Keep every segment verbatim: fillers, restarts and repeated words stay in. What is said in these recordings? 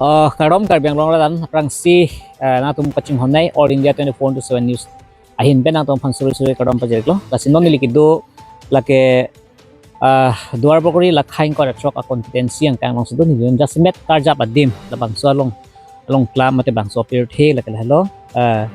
Oh, kardom Karbi Anglong arat an, aphrangsi, eh, nangtum kachinghon nai All India twenty-four into seven News ahin pen nangtum aphan suri suri kardom pajirlo. Lasi non neli kedo lake, ah, Duarbagori Lakha ingkoi ra throk a constituency angkang alongsi do, neli jasemet karjap adim labangso along, along klam mate bangso pirthe lake lahelo, ah,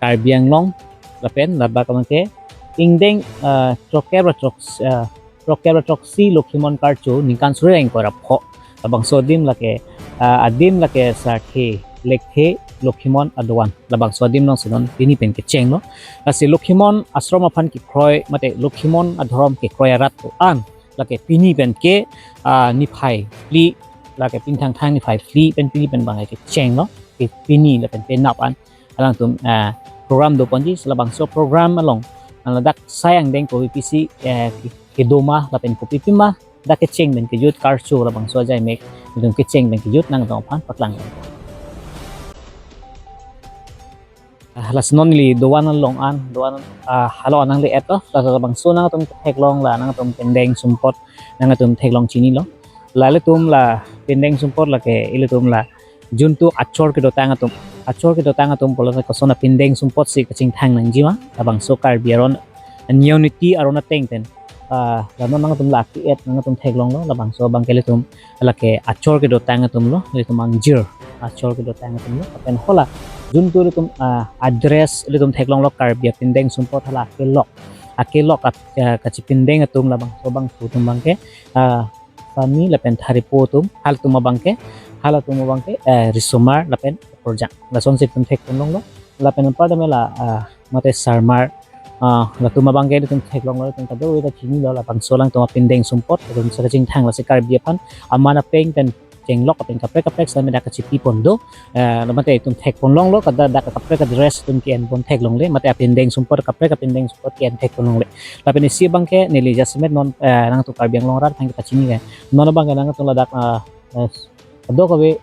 Karbi Anglong lapen labak abangke ingdeng, ah, throkkep ra throk, ah, throkkep ra throksi Lokhimon karcho ningkan suri ra ingkoi ra pho. Labangso adim lake, ah, adim lake Sarthe Lekthe Lokhimon adovan. Labangso adim alongsi non pini pen kechenglo. Lasi Lokhimon ashram aphan kekroi mate Lokhimon adhorom kekroi arat do-an lake pini pen ke, ah, niphai phli, lake pini Thangthang niphai phli pen pini pen abangke kechenglo. Ke pini lapen penap an alangtum, ah, program do ponji, si labangso program along, ah, ladak sai angdeng kopi pisi, eh, ke-, kedo ma lapen kopi pima dak kecheng pen kejut karcho labangso ajai mek, nelitum kecheng pen kejut nangtum aphan paklang. Ah, lasi non neli dovan along an, dovan, ah, halo nangli-et lo, la labangso nangtum theklong la nangtum pindeng sumpot nangtum theklong chinilo. La ilitum la pindeng sumpot lake ilitum la juntu achor kedotang atum, achor kedotang atum pulo koson apindeng sumpot si kachingthang nangji ma, labangso Karbi aron, neo niti aron ateng pen, ah, la non nangtum la ke-et nangtum theklonglo, labangso abangke ilitum lake achor kedotang atumlo, ilitum angjir achor kedotang atumlo, lapen hala juntu ilitum, ah, address ilitum theklonglo Karbi apindeng sumpot hala akelok, akelok at, ah, kachipindeng atum labangso abangphu atum abangke, ah, Sami lapen Tharipo atum, halatum abangke, halatum abangke, eh, risomar lapen korjang. Lasonsi itum thekponlonglo. Lapen anparta mela, ah, mate sarmar, ah, latum abangke itum theklonglo, itum kadokave ta chinilo, labangso alangtum apindeng sumpot, itum sa kachingthang lasi Karbi aphan aman apeng pen chenglok apen kaprek kaprek sami dak kachipi pon do. Eh, mate itum thekponlonglo, kada dak kaprek address itum ke-en pon theklongle, mate apindeng sumpot kaprek apindeng sumpot ke-en theklongle. Lapen isi abangke neli jasemet non, eh, nangtum Karbi Anglong arat aphan kepachini ke. Non abangke nangtum ladak, ah, eh, kadokave,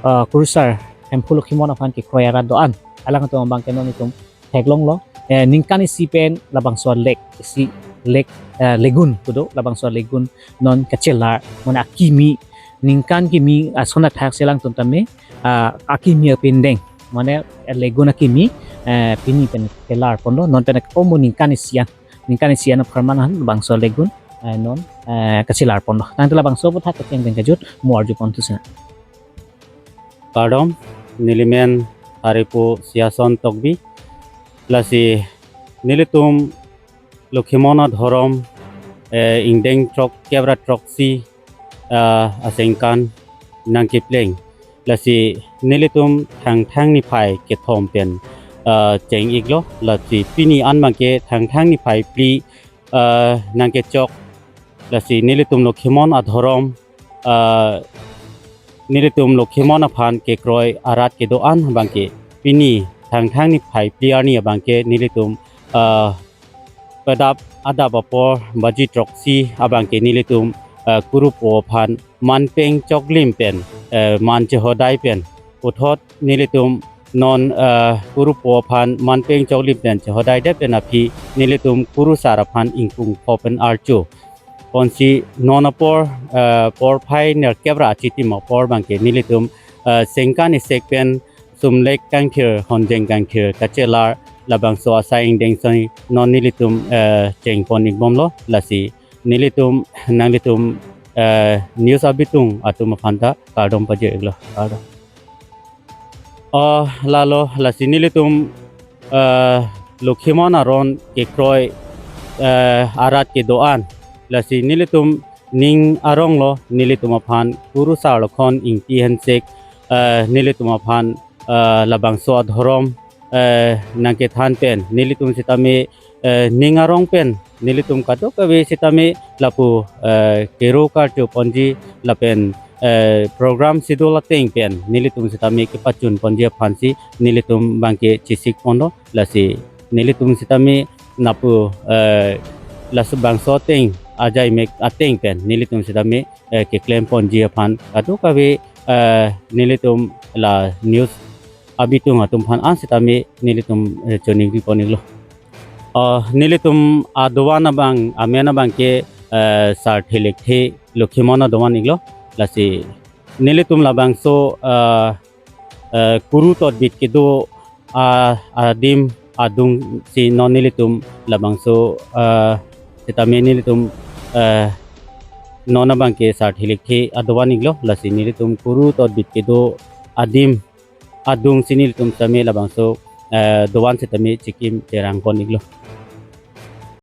ah, kurusar Hemphu Lokhimon aphan kekroi arat do-an, alangtum abangke non itum theklonglo. Eh, ningkan isi pen labangso lake, isi lake, eh, lagoon kedo, labangso lagoon non kachelar, mane akimi, ningkan kimi ason athak si alangtum tame, ah, akimi apindeng, mane, eh, lagoon akimi, eh, pini pen kelar ponlo, non pen komo ningkan isi an, ningkan isi an apharman an labangso lagoon, eh, non, eh, kachelar ponlo. Tangte labangso aputhak kecheng pen kejut mo arju pon thusi nang. Kardom, neli men Tharipo Siason Tokbi. Lasi nelitum Lokhimon adhorom, eh, ingdeng throkkep ra throksi, ah, asengkan nangkepleng. Lasi nelitum Thangthang niphai kethom pen, ah, cheng-iklo. Lasi pini an abangke Thangthang niphai phli, ah, nangkechok. Lasi nelitum Lokhimon adhorom, ah, nelitum Lokhimon aphan kekroi arat kedo-an abangke pini Thangthang niphai phli arni abangke nelitum, ah, pedap adap apor baji throksi abangke nelitum, ah, kurupo aphan manpeng choklim pen, eh, man chehodai pen puthot nelitum non, eh, kurupo aphan manpeng choklim pen chehodai det pen aphi nelitum kurusar aphan ingkung pho pen archo ponsi non apor, eh, porphai nerkep ra achitim apor abangke nelitum, eh, sengkan isek pen sumlek kangthir honjeng kangthir kachelar labangso asai ingdeng soi non nelitum, eh, chengpon-ikbomlo. Lasi nelitum nanglitum, eh, news abitung atum aphan ta kardom pajir-iklo. Kardom. Oh, lalo lasi nelitum, eh, Lokhimon aron kekroi, eh, arat kedo-an. Lasi nelitum ning aronglo, nelitum aphan kurusar Lokhon Ingti Hensek, eh, nelitum aphan, eh, labangso adhorom, eh, nangkethan pen nelitum sitame, eh, ning arong pen nelitum kadokave sitame lapu, eh, kero karcho ponji lapen, eh, program schedule ateng pen nelitum sitame kepachun ponji aphansi nelitum abangke chesik ponlo. Lasi nelitum sitame lapu, eh, laso bangso ateng ajai mek ateng pen nelitum sitame, eh, keklem ponji aphan kadokave, eh, nelitum la news abitung atum aphan an sitame nelitum, eh, choningri pon-iklo. Oh, nelitum adovan abang, amen abangke, eh, Sarthe Lekthe Lokhimon adovan-iklo. Lasi nelitum labangso, eh, eh, Kuru Totbit kedo, ah, adim adung si non nelitum labangso, eh, sitame nelitum, eh, non abangke sarthe lekthe adovan iklo, lasi nelitum Kuru Totbit kedo adim adung si nelitum sitame labangso, eh, dovan sitame chikim cherang pon iklo.